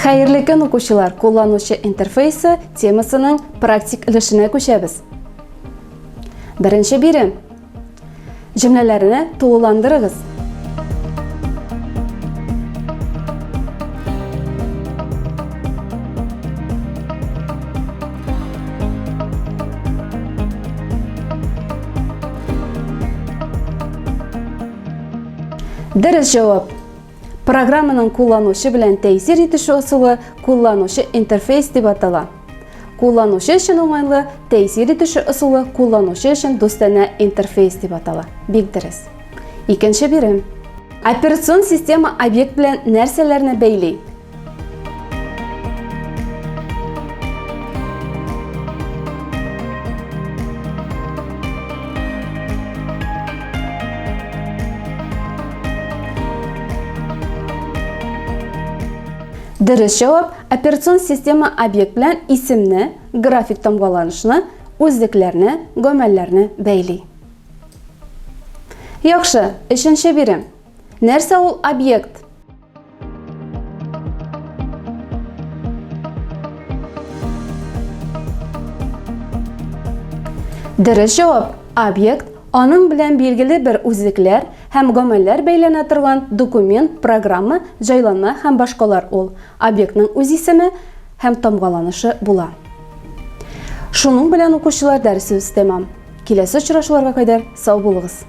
Хәерле көн, укучылар! Кулланучы интерфейсы темасының практик өлешенә күчәбез. Беренче бирем. Җөмләләрне тулыландырыгыз. Дөрес җавап. Программаның кулланучы белән тәэсир итешү ысулы кулланучы интерфейс дип атала. Кулланучы өчен уңайлы тәэсир итешү ысулы кулланучы өчен дустанә интерфейс дип атала. Бик дөрес. Икенче бирем. Операцион система объект белән нәрсәләрне бәйли? Дөрес җавап, операцион система объект белән исемне, график тамгаланышны, үзлекләрне, гамәлләрне бәйли. Яхшы, өченче бирем. Нәрсә ул объект? Дөрес җавап, объект аның белән билгеле бер үзлекләр һәм гамәлләр бәйләнә торган документ, программа, җайланма һәм башкалар ул объектның үз исеме һәм тамгаланышы була. Шуның белән укучылар дәресебез тәмам. Киләсе очрашуларга кадәр сау булыгыз.